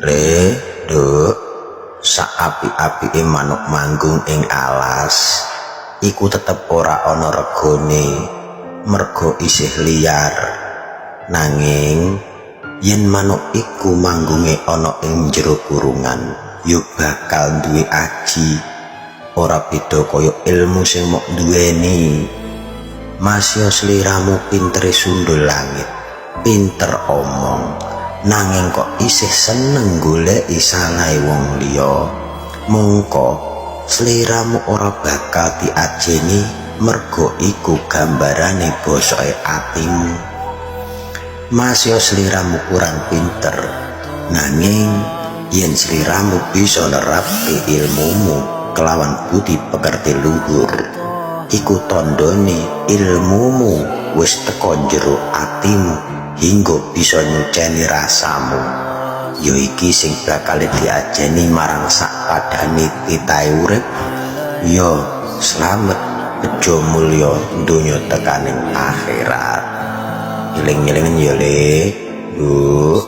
Le, Nduk, sak apik-apike manuk manggung ing alas iku tetep ora ana regane merga isih liar. Nanging yen manuk iku manggunge ana ing jero kurungan, yo bakal duwe aji. Ora beda kaya ilmu sing mok duweni. Masya sliramu pintere sundul langit, pinter omong, nanging kok isih seneng goleki salahe wong liya. Mongko sliramu ora bakal diajeni merga iku gambarane bosoke atimu. Masya sliramu kurang pinter, nanging yen sliramu bisa nerapke ilmumu kelawan budi pekerti luhur, iku tandane ilmumu wis teka jero atimu hingga bisa nyuceni rasamu. Ya iki sing bakal diajeni marang sak padane titahe urip. Ya slamet, bejo mulya donya tekaning akhirat. Eling-elingan ya, Le, Bu.